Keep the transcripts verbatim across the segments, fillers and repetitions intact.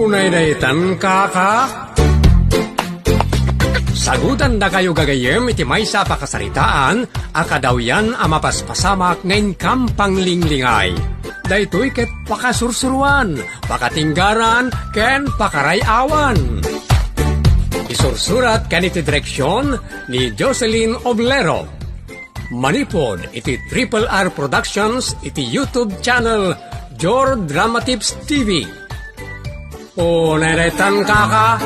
Unay daytan, kaka? Sagutan dakayo gagayyem iti maysa a pakasaritaan a kadawyan a mapaspasamak nga inkam panglinglingay. Daytoy ket pakasursuruan, pakatinggaran, ken pakaray-awan. Isursurat ken iti direksyon ni Jocelyn Oblero. Manipud iti Triple R Productions iti YouTube channel Jor Drama Tips T V. Unay daytan, kaka.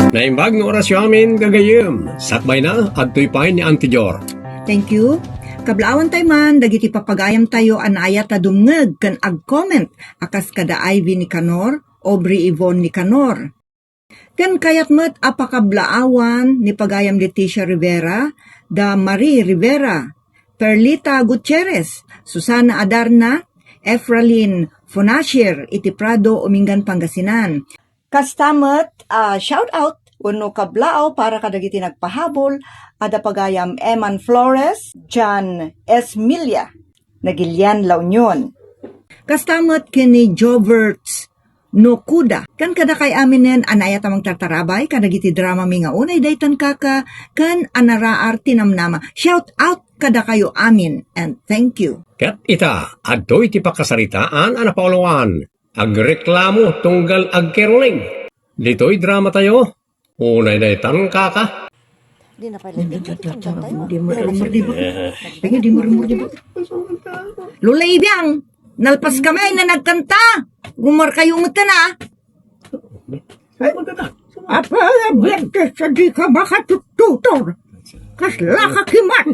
Naimbag nga orasyo amin, gagayyem. Sakbayna, adtoy pay ni Auntie Jor. Thank you. Kablaawan tayo man dagiti papagayam tayo a naayat a dumngeg ken ag-comment a kas kada Ivy Nicanor, Aubrey Yvonne Nicanor. Ken kayat met a pakablaawan ni pagayam Leticia Rivera, da Marie Rivera, Perlita Gutierrez, Susana Adarna, Efraline Fonasher iti Prado, Umingan, Pangasinan. Kasta met a shout out wenno kablaaw para kadagiti nagpahabol a da pagayam Eman Flores, John Esmilia, Nagilian, La Union. Kasta met ken ni Joverts Nokuda. Ken kadakay aminen a naayat a mangtartarabay kadagiti drama mi nga unay daytan, kaka, ken a naraar ti namnama. Shout out kadakayo amin and thank you. Ket ita, adtoy ti pakasaritaan a napaulawan. Agreklamo tunggal agkeruling. Ditoy drama tayo. Unay daytan, kaka. Di na pala. Di mo rumor, di mo. Kaya di mo rumor, di mo. Lola Ibiang, nalpas kami na nagkanta. Rumor kayo mo na. Apa, biyagkas sa di ka makatututor. Kasla ka kimat.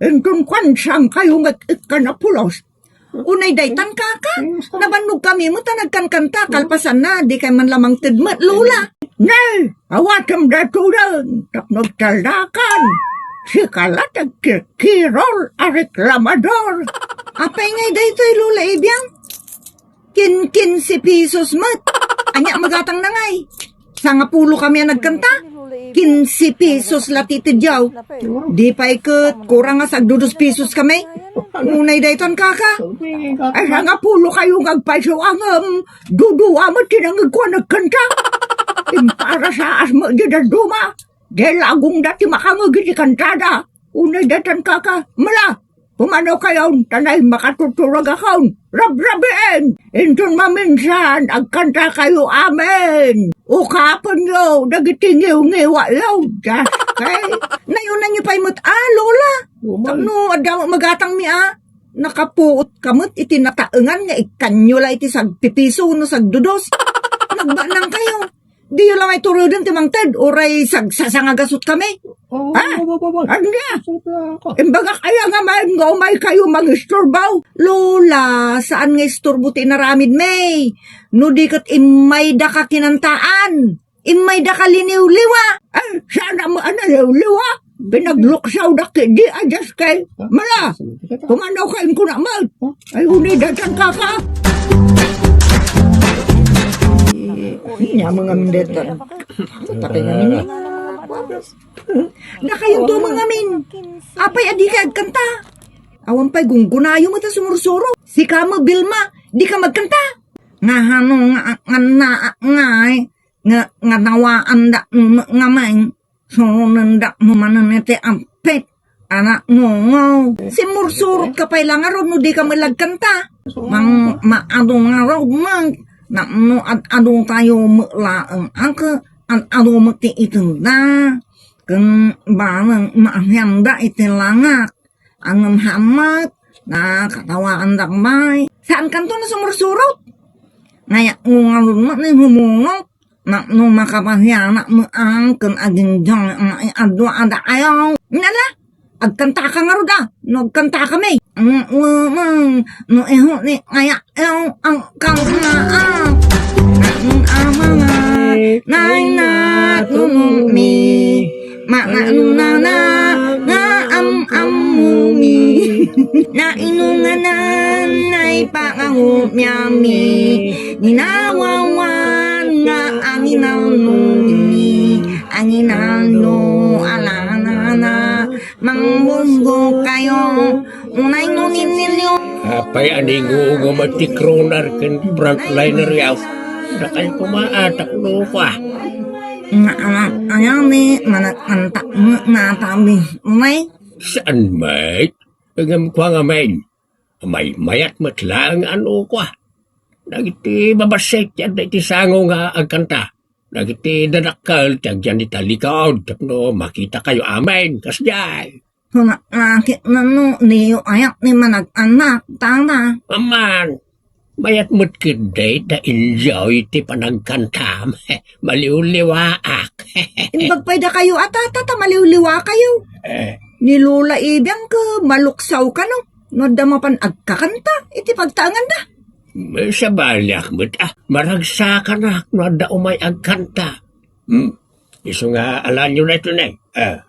Inton kwan saan kayo nga ikanapulos. Unay daytan, kaka. Nabannog kami met a nagkankanta, kalpasanna, di kay man lamang tedmet, Lola. Nay, awatem daytoyen, tapno agtaldakan. Sika la ti agkirkirol a reklamador. Apay ngay daytoy, Lola Ibiang? Kin-, kinse pesos met. Ania magatang na ngay? Sangapulo kami a nagkanta. Kinse pesos la ti itedyo. Di pay ket, kurang nga sagdudos pesos kami. Unay daytan, kaka. Ay, sangapulo kayo nga agpayso ngem, dudua met ti nangegko a nagkanta. Impara sa asmo di daduma. Di lagong da ti makangeg iti kantada. Unay daytan, kaka. Mala, Pumano kayon, ta nay makatuturog akon. Rabrabien! Inton maminsan, agkanta kayo amin. Ukapenyo dagiti ngiwngiwayo, Dios, kay. Nayunanyo pay met, a, Lola. Umay. Tapno adda magatang mi, a. Nakapuot ka met iti nataengan nga ikkanyo la iti sagpipiso no sagdudos. Nagbanang kayo. Diyo la may turuden ti mangted, uray sagsasangagasut kami. Oo, ha? Ania? Imbagak aya nga mayen nga umay kayo mangisturbo? Lola, saan nga isturbo ti inaramid mi? No di ket immayda ka kinantaan. Immayda ka liniwliwa. Ay, saan mo ana liwliwa? Pinagluksaw da kidi a Dios kay. Mala, pumanaw ka, inkuna met. Ay, uni, datan, kaka. Nya, mga mindetan. Tapay nga minyo. Dakayon to, mga min. Apay a di ka agkanta? Awan pay gunggunayo met a sumursuro. Sika mo, Vilma, di ka magkanta? Nga hano nga, nga, nga, nga, nga nawaan da, nga, nga, nga, Suronendak no manen iti ampit, anak ngungo. Simursurot ka pay la ngarud no di ka met agkanta. Mang maado ngarud met, napno ad-ado tayo met laeng a ket ad-ado met ti itenda. Ken bareng maasianda iti langak. Ngem hammet, nakatawaandak bay. Saan kanto no sumursurot? Ngayak ngarud met ni humurot. Napno makapasianak met ken aginjang maiadua a daayaw. Nala, agkantaka ngarud a, no agkantakami. Mm, mm, mm. No isu ni ngayak, ang kanaan. Ang amanga, nay natnumi. Mananunana, nga am-ammumi. Nainunganan, nay pangangumiami. Ninawawan nga anginalnoni, anginalno, alanana, mangbusgo kayo, unay no ninilyo. Apay a ningungo met ti crooner ken frontliner yaw? Dakay koma a tapno kua. Nga anak, ayaw ni managkanta nga natabi. May? Saan met? Ngem kua ngamin, maymayat met laeng a nukua. Dagiti babassit ti adda iti sango nga agkanta. Dagiti dadakkel ti agyan ita likod tapno makitakayo amin. Kasdiay. Kuna, nakit na no, niyo ayak ni manag-anak, tama. Aman, mayat met ket dayta enjoy ti panagkantam. Maliwliwaak. Imbag pay dakayo a tata ta maliwliwakayo. Eh. Ni Lola Ibiang ket maluksaw kano no adda mapan agkakanta iti pagtaenganda. Sabaliak met a maragsakanak no adda umay agkanta. Hmm. Isu nga alanyo na ito, ne? Ah.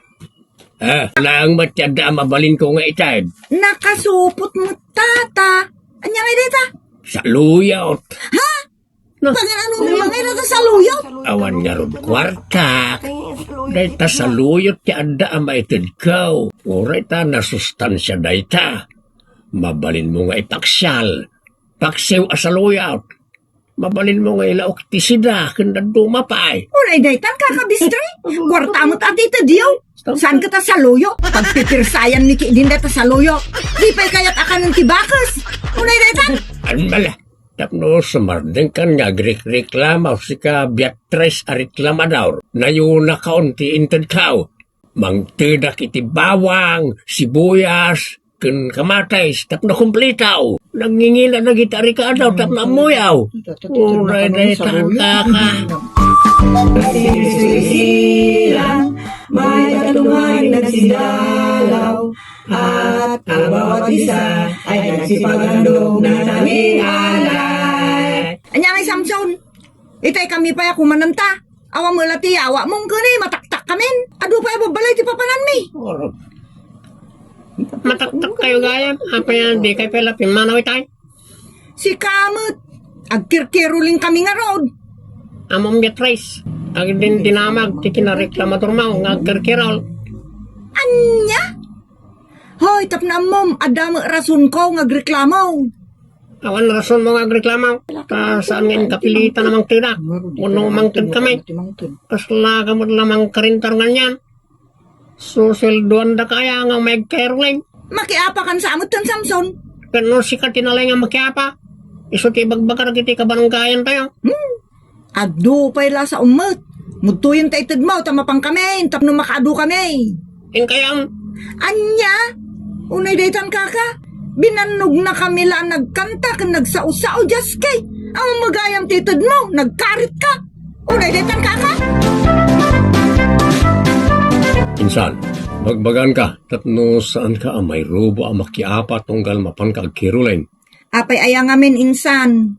Ah, laeng met ti adda a mabalinko nga ited. Nakasupot met, tata. Anya nga dayta? Saluyot. Ha? No. Pangan ano ni mga ina ta saluyot? Awan ngarud kuartak. Dayta saluyot ti adda a maitedko. Uray ta nasustansia dayta. Mabalinmo nga ipaksial. Paksiw a saluyot. Mabalinmo nga ilaok ti sida ken dadduma pay. Uray daytan, kaka Bistri. Kuarta met a ti itedyo. Saan ket a saluyot? Pagpipirsayan mi ketdin dayta saluyot. Di pay kayat a kanen ti bakes. Uray daytan. Anmala, tapno sumardengkan nga agrikreklamo sika Beatriz a reklamador. Nayunakaon ti intedkaw. Mangtedak iti bawang, sibuyas, ken kamatis tapno kumplitaw. Nangingila dagiti arikadaw tapno ammoyaw. Uray daytan, kaka. Silang may tattungay nagsidalaw, at ang bawat isa ay nagsipagandog na tanging alay. Anya ngay, Samson? Itay kami pay a kumananta. Awan met la ti yawa mo, ngkeni, mataktak kamin. Adu pay a babbalay ti papananmi. Mataktak kayo gayam. Apay a di kayo pay la pimmanaw itay? Sika met. Agkirkiruling kami ngarud. Ammom, Beatriz. Agdindinamag ti kinareklamadormo nga agkirkirol. Anya? Hoy, tapno ammom, adda met rasonko nga agreklamo. Awan rasonmo nga agreklamo. Ta saan nga inkapilitan a mangtedak. Wenno mangted kami. Kasla ka met la mangkarintar nganyan. Susueldoandaka aya nga umay agkeruling? Makiapa kan sa amet ken Samson. Ken no sika ti nalaing a makiapa, isu ti ibagbagak iti kabaranggayantayo. Hmm. Adu pay la sa ummet. Mudtoyen ta itedmo ta mapan kami tapno makaadu kami. Inkayam. Anya? Unay daytan, kaka. Binannog na kami la nagkanta ken nagsao-sao, Dios kay. Awan met gayam ti itedmo, nagkarit ka. Unay daytan, kaka. Insan, bagbagan ka, tapno saan ka a mairubo a makiapa tunggal mapan ka agkiruling. Apay aya ngamin, insan?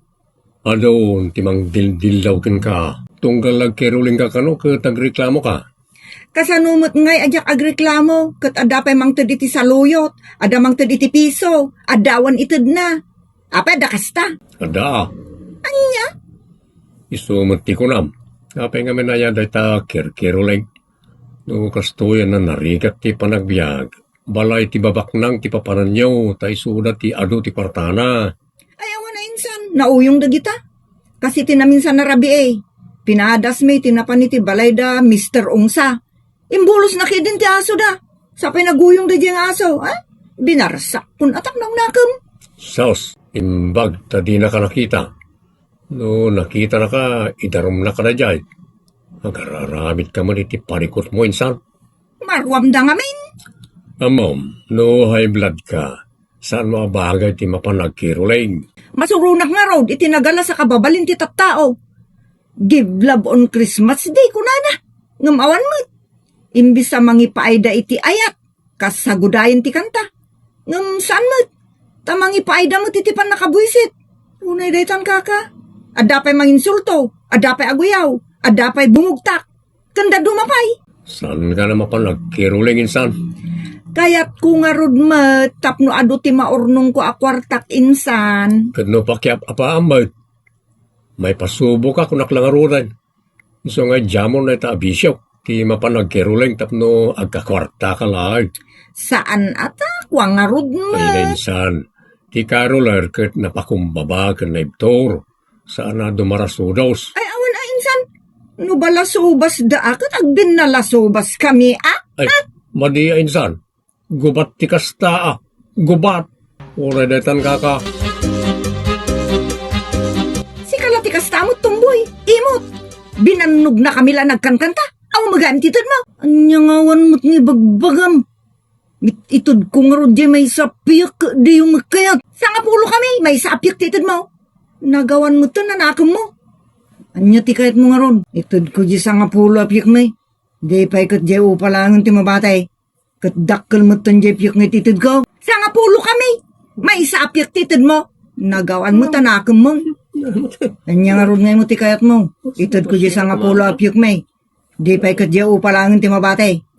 Adun ti mangdildillaw kenka. Tunggal agkeruling ka kano ket agreklamo ka? Kasano met ngay a diak agreklamo ket adda pay mangted iti saluyot, adda mangted iti piso, adda awan itedna. Apay adda kasta? Adda. Anya? Isu met ti kunam. Apay ngamin aya dayta kirkiruling? No kastoy a narigat ti panagbiag, balay ti babaknang ti papananyo, ta isuda ti adu ti kuartana. Ay, awan a insan, nauyong dagita. Kas iti naminsan a rabii, pinadasmi ti napan iti balay da Mister Ungsa. Imbulos na ketdin ti aso da. Sapay naguyong da diay nga aso, ha? Binarsak kun atak nakem. Sos, imbag ta dinaka nakita. No nakitanaka, idarumnaka daydiay. Agararamidka met iti parikutmo, insan. Maruamda ngamin. Ammom, no high blood ka, saan mo a bagay ti mapan agkiruling? Masuronak ngarud iti nagalas a kababalin ti tattao. Give love on Christmas Day, kunana. Ngem awan met. Imbis a mangipaayda iti ayat, kas sagudayen ti kanta. Ngem saan met. Ta mangipaayda met iti pannakabuisit. Unay daytan, kaka. Adda pay manginsulto, adda pay aguyaw, adda pay bumugtak. Ken dadduma pay. Saan ka na mapan agkiruling, insan? Kayatko ngarud met tapno adu ti maurnongko a kuartak, insan. Ket no pakiap-apaam met, maipasuboka kunak la ngaruden. Isu nga idiamon dayta a bisio ti mapan agkiruling tapno agkakuartaka laeng. Saan a ta, kua ngarud met. Ay, insan. Ti Caroler ket napakumbaba ken naibtur. Saan a dumarasudos. Ay, awan a insan. No balasobasda a ket agbinnalasubas kami a. Ay, madi a insan. Gubat ti kasta a. Gubat. Uray daytan kaka. Sika la ti kasta met, Tumboy. Imot. Binannogna kami la nagkankanta. Aw, magayam ti tedmo. Ania nga awan met nga ibagbagam. It-, itedko ngarud diay maysa a piek, diyo met kayat. Sangapulo kami, maysa a piek ti itedmo. Nagawan metten a nakemmo. Ania ti kayatmo ngarud? Itedko diay sangapulo a piekmi. Di pay ket diay upa laengen ti mabati. Ket dakkel metten diay piek nga itedko. Sangapulo kami. Maysa a piek ti itedmo. Nagawan met a nakemmo. Ania ngarud nga imo ti kayatmo? Itedko diay sangapulo a piekmi. Di pay ket diay upa laengen ti mabati.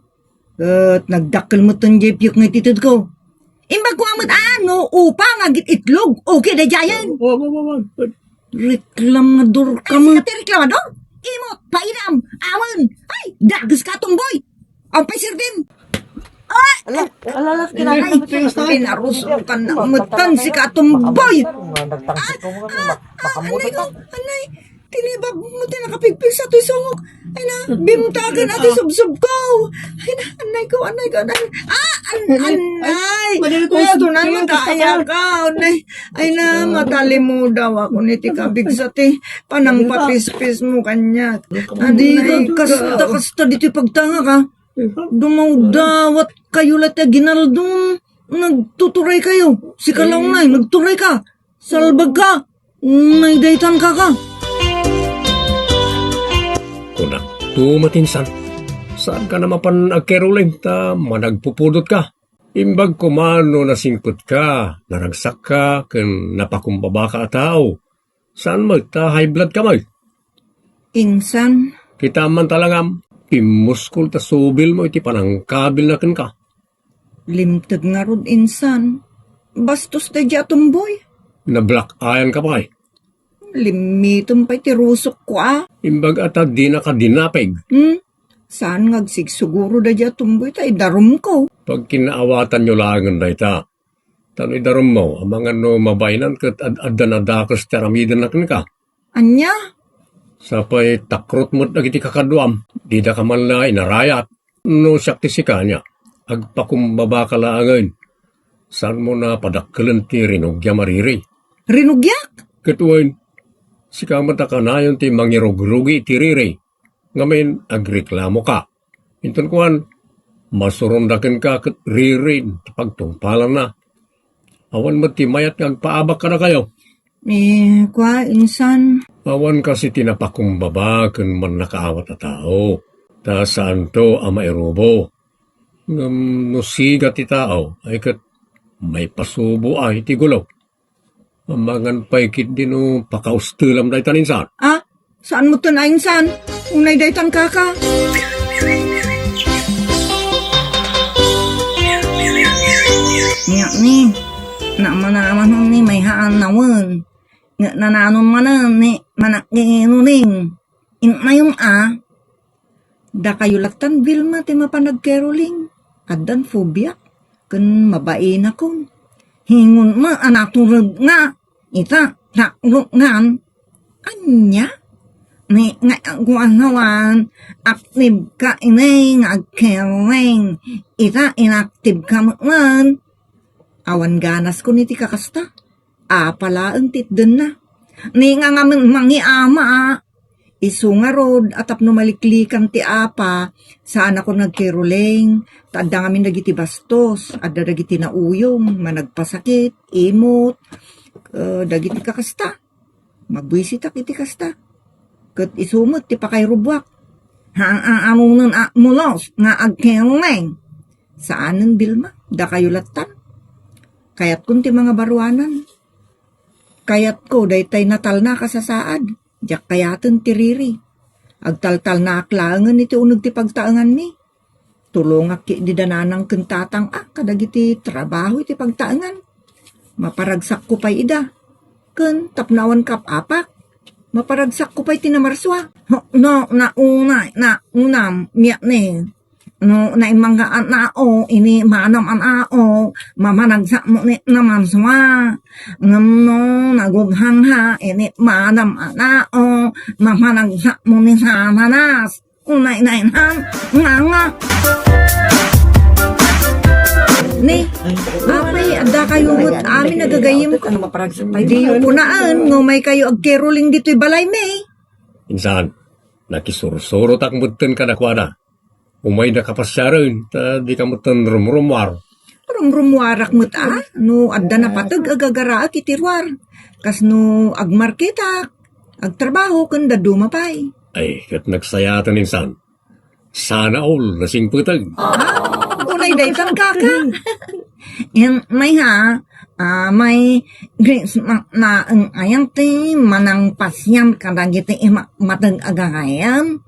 Ket nagdakkel metten diay piek nga itedko. Imbagko a met a no upa nga agit-itlog, okay daydiayen. Wa, wa, wa, wa. Reklamador ka met. Ay, sika ti reklamador? Imot, painam, awan. Ay, dageska, Tumboy. Aw pay sirbim. Ah! Ala, ala, ala, ay, kinakanta mo siya. Pinarusukan na umetan si Katumboy. Nagtangsit ko, ma-, makamutot ko. Anay, tinibab mo ti nakapigpigsa toy sungok. Ay na, bimtagan a ti subsob ko. Ay na, anay ko, anay ko, anay. Ah, an-, anay. Gusto na mataya ka, anay. Ay na, matalimudaw ako ni ti kabigsa ti panangpapispis mo kaniak. Adi ka, kasta, kasta ditoy pagtanga ka. Dumawdawat kayo la ti aginaldom. Nagtuturay kayo. Sika la unay, nagturay ka. Salbag ka. Unay daytan kaka. Kunak, tumatinsan. Saan ka na mapan agkeruling ta managpupudot ka? Imbag ko man no nasingpet ka, naragsak ka, ken napakumbaba ka a tao. Saan met ta high blood ka met? Insan. Kita man talangam, pimmuskol ta subil mo iti panangkabilna kenka. Limted ngarud insan. Bastos daydi a tumboy. Nablack-eyan ka pay. Limmitem pay ti rusok ko a. Imbag a ta dina ka dinapig. Hmm? Saan nga agsigsuguro daydi a tumboy ta idarumko? Pagkinaawatanyo laengen dayta. Ta no idarummo, amangan no mabaenan ket ad-addan a dakes ti aramidenna kenka. Ania? Sapay takrot met dagiti kakaduam, dida ka man la inarayat. No siak ti sika, ania, agpakumbaba ka laengen. Saanmo a padakkelen ti rinugiam a riri? Rinugiak? Ket wen, sika met a kanayon ti mangirugrugi iti riri. Ngamin, agreklamo ka. Inton kuan, masuronda kenka ket ririn ti pagtungpalanna. Awan met ti mayat nga agpaabak kadakayo. Eh, kua, insan. Awan kasi ti napakumbaba ken mannakaawat a tao. Ta saanto a mairubo. Ngem no siga ti tao, ay ket maipasubo a iti gulo. Amangan pay ketdi no pakaustelam dayta insan. Ah, saan metten a insan? Unay daytan kaka. Nia ni, naamanaman ni mayhaan nawen. Nga nananom manen ni managkeruling. Innayon a, dakayo lattan Vilma ti mapan agkeruling. Addan phobia ken mabainakon. Hingon met a natureb nga ita, natureb ngan. Ania? Ni nga aguasawan, aktibka inay nga agkeruling. Ita, inaktibka met ngan. Awan ganaskon iti kakasta. Apa laeng ti itdenna. Ni nga ngamin mangiama. Isu ngarud a tapno maliklikan ti apa, saanakon nagkeruling, ta adda ngamin dagiti bastos, adda dagiti nauyong, managpasakit, imot, eh, dagiti kakasta. Mabuisitak iti kasta. Ket isu met ti pakairubuak. Haan a amunen a mulos nga agkeruling. Saanen, Vilma, dakayo lattan. Kayatkon ti mangabaruanan. Kayatko daytay natalnak a sasaad. Diak kayaten ti riri. Agtaltalnaak laengen iti uneg ti pagtaenganmi. Tulongak ketdi da nanang ken tatang a kadagiti trabaho iti pagtaengan. Maparagsakko pay ida. Ken tapno awan kap-apak, maparagsakko pay ti namarsua. No, naunay, naunam, miak ni. No naimmangka a tao, ini madam a tao, mapanagsak mo ni namaswa. Ngem no nagughangha, ini madam a tao, mapanagsak mo ni Satanas. Unay na inan, nga, nga. Ni, apay, adda kayo met amin a gagayem. Diyo kunaan, nga umay kayo agkeruling ditoy balay mi. Insan, nakisursurotak metten kadakuada. Umayda kapasiaren, ta dika metten rumrumuar. Rumrumuarak met a, no adda napateg a gagaraek iti ruar. Kasno agmarketak, agtrabaho, ken dadduma pay. Ay, ket nagsayaaten insan. Sana all, nasingpeteg. Ah, unay daytan, kaka. Em, may ha, ah, may Christmas laeng ayan ti manangpasiar kadagiti ima-, mateg a gagayem.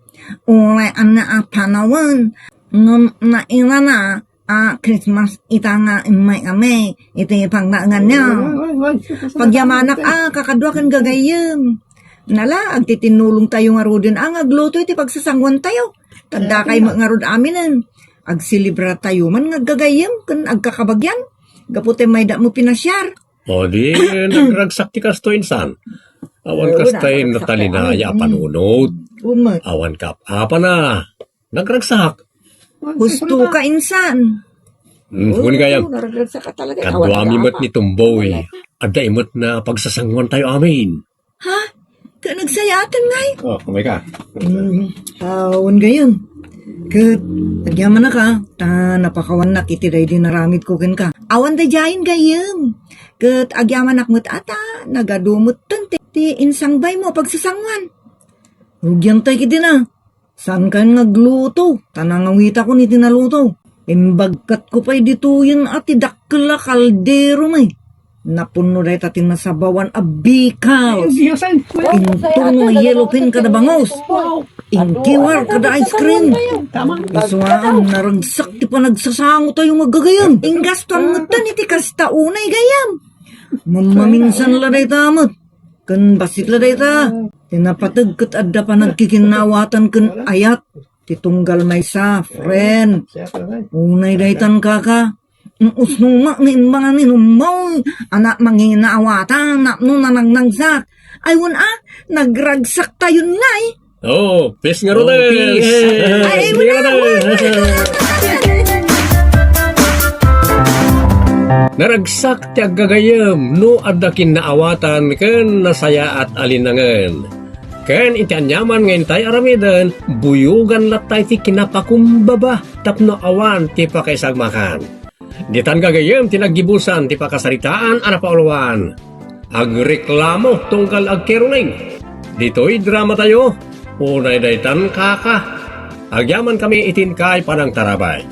Uray ania a panawen, ngem nailana a Christmas ita nga immay kami iti pagnaenganna. Ay, ay, ay. Pagyamanak a kakadua ken gagayem. Nala, agtitinulongtayo ngaruden a nga agluto iti pagsasanguantayo. Tadda kay met ngarud aminen. Agselebratayo man nga aggagayem ken agkakabagian. Gapu ta mayda mo pinasiar. O di, nagragsak ti kasto insan. Awan kasta nagragsak natalina ya a panunot. Awan kap-apana. Nagragsak. Husto ka insan. Hmm, kun gayam. Nagragsak ka talaga. Kaduami met ni Tumboy. Adda imet na pagsasanguan tayo amin. Ha? Ka nagsayaatan ngay? O, kumay ka. Hmm, awan gayam. Ket, agyamanak a, ta napakawannak iti daydi naramid ko kenka. Awan daydiayen gayam. Ket agyamanak met a ta, nagadu metten ti, ti insangbaymo a pagsasanguan. Rugiantay ketdin a. Saankayon nga agluto, ta nangawitakon iti naluto. Imbagkatko pay ditoyen a ti dakkel a kaldero met. Napunno dayta ti nasabawan a bikals. Inturno nga yellowfin kada bangus. Inkiwar kada ice cream. Isuaan, naragsak ti panagsasango tayo nga gagayam. Inggastuan metten iti kasta unay gayam. Mammaminsan la dayta met. Ken bassit la dayta. Ti napateg ket adda panagkikinnaawatan ken ayat. Ti tunggal maysa, friend. Unay daytan, kaka. Usnoma nga imbangan ni Numoy. Anak manginaawatan, napno nanagnagsat. Ay, wen a, nagragsak tayon ngay. Oh, peace nga, Rodes. Ay, wala, wala. Naragsak ti aggagayem no adda kinnaawatan ken nasayaat a linangen. Ken iti aniaman nga intay aramiden, buyogan latta iti kinapakumbaba tapno awan ti pakaisagmakan. Ditan gagayyem ti naggibusan ti pakasaritaan a napauluan. Agreklamo tunggal agkeruling. Ditoy dramatayo, unay daytan kaka. Agyamankami iti inkay panangtarabay.